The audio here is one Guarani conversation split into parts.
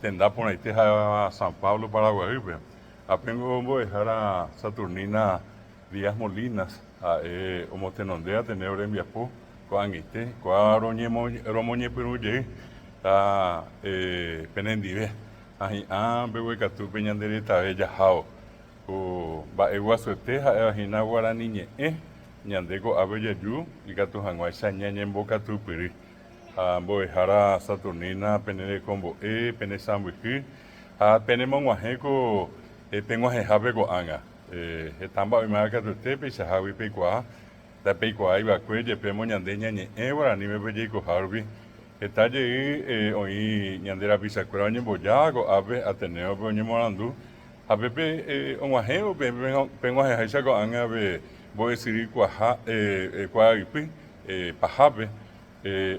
tenda porãite ha'éva San Pablo, Paraguaýpe. Ápengo mbo'ehára Saturnina Díaz Molinas ha'e omotenonde Ateneo rembiapo ko'ag̃aite, kóva romoñepyrũ jey ha penendive ha hi'ã mbeguekatúpe ñande retave jahávo. Ko mba'e guasuete ha'éva hína guarani ñe'ẽ ñande ko'ápe jaju ikatu hag̃uáicha ñañembokatupyry. Ha mbo'ehára Saturnina pene rekombo'e, pene sãmbyhy ha penemog̃uahẽ ko peg̃uahẽhápe ko'ág̃a. Heta mba'e oiméva katuete peichahágui peikuaa, ndapeikuaái va'ekue jepémo ñande ñañe'ẽ guaraníme pe jaikoha rupi. Heta jey oĩ ñande rapichakuéra oñembojáva ko'ápe Ateneo-pe oñemoarandu ha pépe og̃uahẽvo peẽ peg̃uahẽháicha ko'ág̃a pe mbo'esyry kuaha kuaaypy pahápe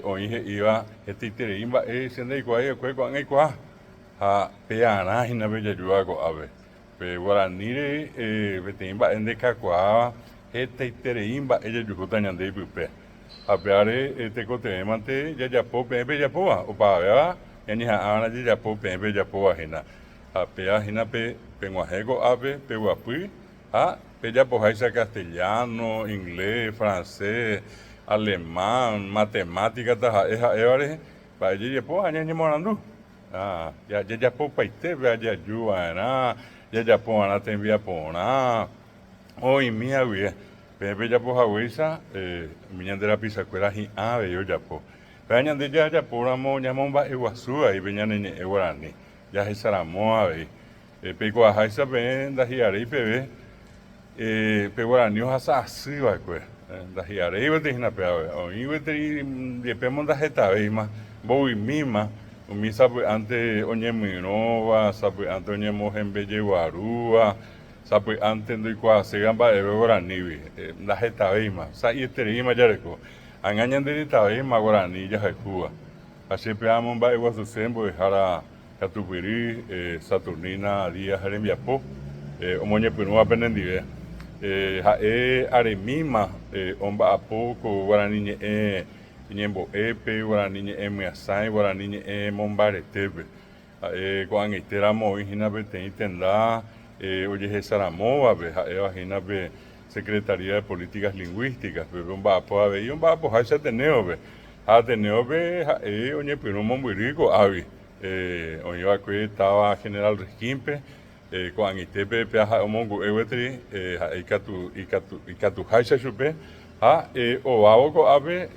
oĩ he'íva hetaiterei mba'e che ndaikuaái va'ekue ko'ág̃a aikuaa ha pearã hína pe jajúva ko'ápe. Pe guaraníre peteĩ mba'e ndekakuaáva hetaiterei mba'e jajuhúta ñande ipype. Ha péare tekotevẽmante jajapo peẽ pejapóva, opavavéva ñañeha'ãva'erã jajapo peẽ pejapóva hína. Ha péva hína pe peg̃uahẽ ko'ápe peguapy ha pejapoháicha castellano, inglés, francés, alemán, matemática taha'e ha'éva rehe, mba'e jajapo ha ñañemoarandu. Jajapopaite pe jaju va'erã, jajapo va'erã tembiaporã, oĩmi haguie. Peẽ pejapo haguéicha umi ñande rapichakuéra hi'ã avei ojapo. Péva ñande jajapóramo ñamomba'eguasu avei pe ñane ñe'ẽ guarani, jahecharamo avei. Peikuaaháicha peẽ ndahi'aréi peve pe guarani ohasa asy va'ekue. Ndahi'aréi gueteri hína pévape. Oĩ gueteri jepémo ndahetavéima, mbovymíma umi sapy'ánte oñemyrõva, sapy'ánte oñemohembejeguarúva, sapy'ánte ndoikuaaséiva mba'eve guaranígui. Ndahetavéima, sa'ietereíma jareko. Ág̃a ñanderetavéima guarani jahayhúva. Ha che péva amomba'eguasuse mbo'ehára Katupyry Saturnina Díaz rembiapo omoñepyrũva penendive. Ha'e aremíma omba'apo ko guarani ñe'ẽ ñembo'épe, guarani ñe'ẽ myasãi, guarani ñe'ẽ mombaretépe. Ha'e ko'ag̃aite ramo oĩ hína peteĩ tenda ojehecharamóvape, ha'éva hína pe Secretaría de Políticas Lingüísticas-pe, pe omba'apo avei omba'apoháicha Ateneo-pe. Ha Ateneo-pe ha'e oñepyrũ mombyry ko'águi. Oĩ va'ekue táva General Resquín-pe, ko'ag̃aitépe pe ha'e omongu'e gueteri ha'e ikatu, ikatu, ikatuháicha chupe ha ovávo ko'ápe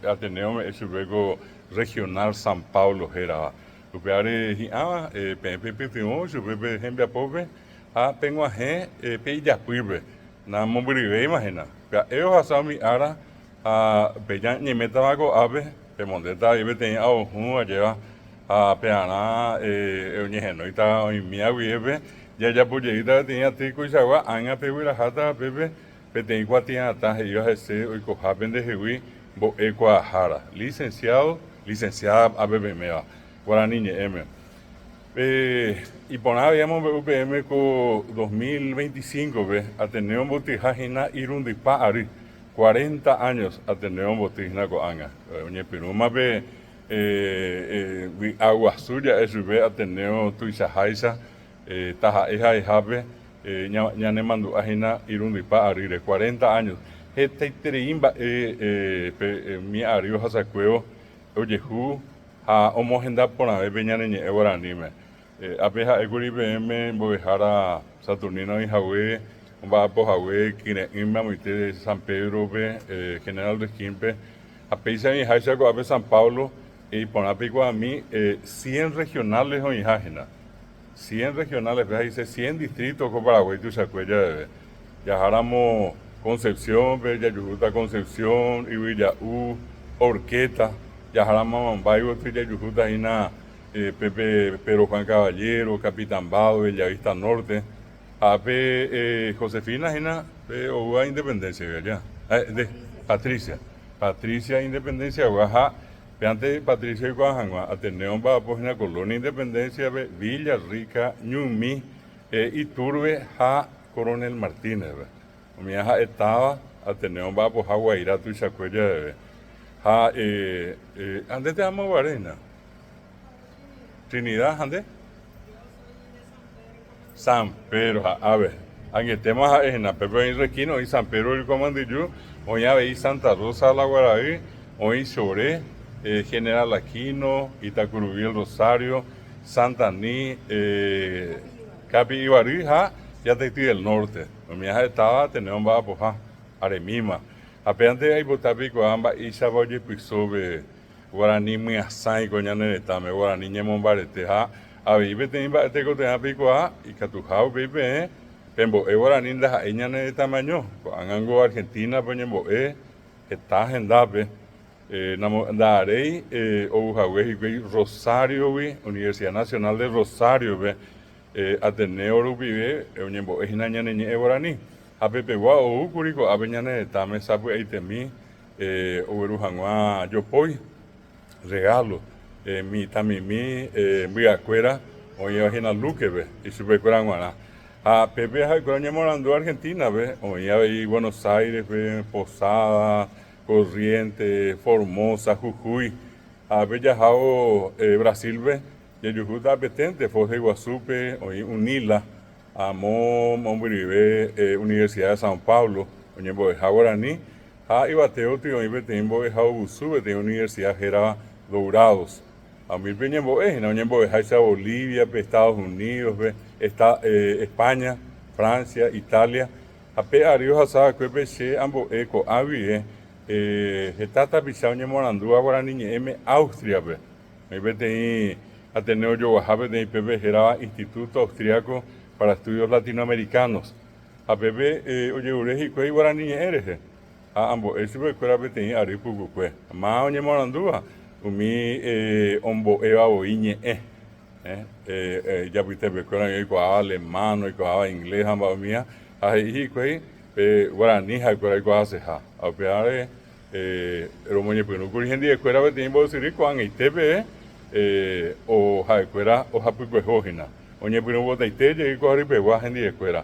Ateneo ome'ẽ chupe ko Regional San Pablo hérava. Upévare hi'ãva peẽ peipytyvõ chupe pe hembiapópe ha peg̃uahẽ pe ijapýpe. Namombyryvéima hína. Pya'e ohasa umi ára Ha pe ñaimétava ko'ápe, pemondéta avei peteĩ ao hũ ajéva ha pearã oñehenóita oĩmía guivépe, jajapo jeýta peteĩ aty koichagua, ág̃a pegueraháta pépe peteĩ kuatia'atã he'íva hese oikoha pendehegui mbo'ekuaahára, licenciado, licenciada ápe peiméva, guarani ñe'ẽme. Pe iporã avei amombe'u peẽme ko 2025-pe Ateneo ombotyha hína irundypa ary. Cuarenta años Ateneo omboty hína ko'ág̃a. Oñepyrũma pe vy'a guasu ja'e chupe Ateneo tuichaháicha taha'e ha'ehápe ñanemandu'a hína irundypa arýre, cuarenta años. Hetaiterei mba'e pe umi ary ohasakuévo ojehu ha omohenda porãve pe ñane ñe'ẽ guaraníme. Ápe ha'ékuri peẽme mbo'ehára Saturnino oĩhague omba'apohague kyre'ỹme amoite San Pedro-pe, General Resquín-pe, ha péicha oĩháicha ko'ápe San Pablo, iporã peikuaami cien regionales oĩha hína. Cien regionales-pe ha he'ise cien distrito ko Paraguái tuichakue javeve. Jaháramo Concepción-pe jajuhúta Concepción, Yvyja'u, Horqueta, jaháramo Amambay gotyo jajuhúta hína Pepe Pedro Juan Caballero, Capitán Bado, Bellavista Norte, ha pe Josefina hína pe oúva Independencia-gui aja, de Patricia, Patricia Independencia-gua ha péante Patricia oikuaa hag̃ua Ateneo omba'apo hína Colonia Independencia-pe, Villa Rica, Ñumi, Iturbe ha Coronel Martínez-pe. Umíva ha'e táva Ateneo omba'apoha Guairá tuichakue javeve. Ha, ha ndete amoguare hína. Trinidad ha nde? San Pedro ha ave. Añetéma ha'e hína, pépe oĩ Requín, oĩ San Pedro del Coamandyju, oĩ avei Santa Rosa la Guaray, oĩ Chore, General Aquino, Itacurubi el Rosario, Santani, Kapi'ivary ha Yataity del Norte. Umi ha'e táva tenés omba'apoha aremíma. Ha péante aipota peikuaa mba'éichapa ojepyso pe Guarani myasãi ko ñane retãme, Guarani ñemombarete ha avei peteĩ mba'e tekotevẽ peikuaa ikatuha upéi peẽ pembo'e Guarani ndaha'éi ñane retãme año. Ko'ág̃a ngo Argentina-pe oñembo'e heta hendápe nda'aréi ouhague hikuái Rosario-gui, Universidad Nacional de Rosario-pe, Ateneo rupive oñembo'e hína ñane ñe'ẽ Guarani. Ha pepegua oúkuri ko'ápe ñane retãme sapy'aitemi ogueru hag̃ua jopói, regalo, mitãmimi mbyakuéra oĩva hína Luque-pe ichupekuéra g̃uarã. Ha pépe ha'ekuéra oñemoarandu Argentina-pe, oĩ avei Buenos Aires-pe, Posada, Corrientes, Formosa, Jujuy. Ha ápe jahávo Brasil-pe jajuhúta apeténte Foz de Iguazú-pe oĩ Unila, Amo mombyryve Universidad de São Paulo oñembo'eha guarani ha yvatévotyi oĩ peteĩ mbo'ehaovusu peteĩ universidad hérava Dourados. Ha umípe oñembo'e hína oñembo'eháicha Bolivia-pe, Estados Unidos-pe, España, Francia, Italia ha pe ary ohasa va'ekuépe che ambo'e ko'ã guive heta tapicha oñemoarandúva guarani ñe'ẽme Austria-pe. Oĩ peteĩ Ateneo ojoguaha peteĩ pépe hérava Instituto Austriaco para Estudios Latinoamericanos, ha pépe ojerure hikuái guarani ñe'ẽ rehe, ha ambo'e chupekuéra peteĩ ary pukukue. Máva oñemoarandúva? Umi ombo'éva voi ñe'ẽ. Ijapytepekuéra oĩ oikuaáva alemán, oikuaáva inglés ha mba'e umíva, ha he'i hikuái pe guarani ha'ekuéra oikuaaseha. Ha upévare Romoñepyrũkuri hendivekuéra peteĩ mbo'esyry ko'ag̃aite peve ha'ekuéra ohapykueho hína. Oñepyrũvotaite jey ko arypegua hendivekuéra.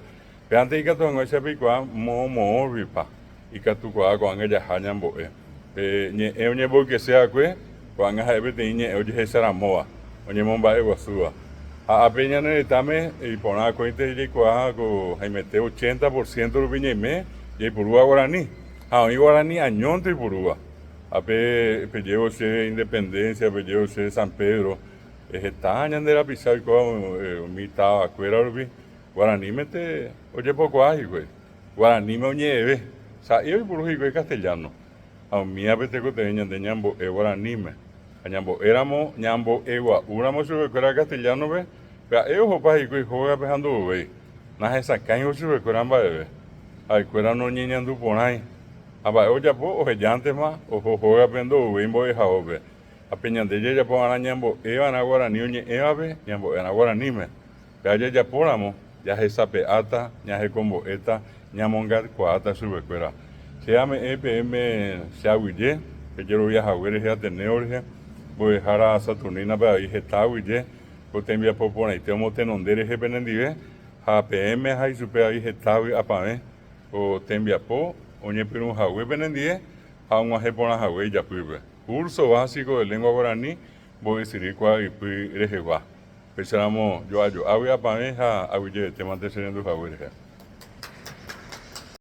Pévante ikatu hag̃uáicha peikuaa moõ moõrupipa ikatukuaa ko'ág̃a jaha ñambo'e. Pe ñe'ẽ oñemboykese va'ekue ko'ág̃a ha'e peteĩ ñe'ẽ ojehecharamóva, oñemomba'eguasúva. Ha ápe ñane retãme iporã akóinte jaikuaa ko haimete ochenta por ciento rupi ñaime jaipurúva guarani. Ha oĩ guarani añónte oipurúva. Ha pe pejévo che Independencia, pejévo che San Pedro, heta ñande rapicha oikóva umi táva kuéra rupi, guaranímente ojepokuaa hikuái. Guaraníme oñe'ẽve, sa'i oipuru hikuái castellano. Ha umívape tekotevẽ ñande ñambo'e guaraníme. Ha ñambo'éramo, ñambo'egua'úramo chupekuéra castellano-pe, pya'e ohopa hikuái hógape ha ndo'uvéi. Nahesakãivo chupekuéra mba'eve. Ha'ekuéra noñeñandu porãi. Ha mba'e ojapo ohejántema oho hógape ndo'uvéi mbo'ehaópe. Ha pe ñande jajapo va'erã ñambo'e va'erã guarani oñe'ẽvape, ñambo'e va'erã guaraníme. Péva jajapóramo, jahesape'áta, ñahekombo'éta, ñamongakuaáta chupekuéra. Che ame'ẽ peẽme che aguyje, pejerovia hague rehe Ateneo rehe, mbo'ehára Saturnina-pe avei heta aguyje ko tembiapo porãite omotenonde rehe penendive, ha peẽme ha ichupe avei heta vy'apavẽ ko tembiapo oñepyrũ hague penendie ha og̃uahẽ porã hague ijapýpe. Curso Básico de Lengua Guarani mbo'esyry kuaa'ypy rehegua. Upéicharamo jo'ajo'a vy'apavẽ ha aguyjevetémante che rendu hague rehe.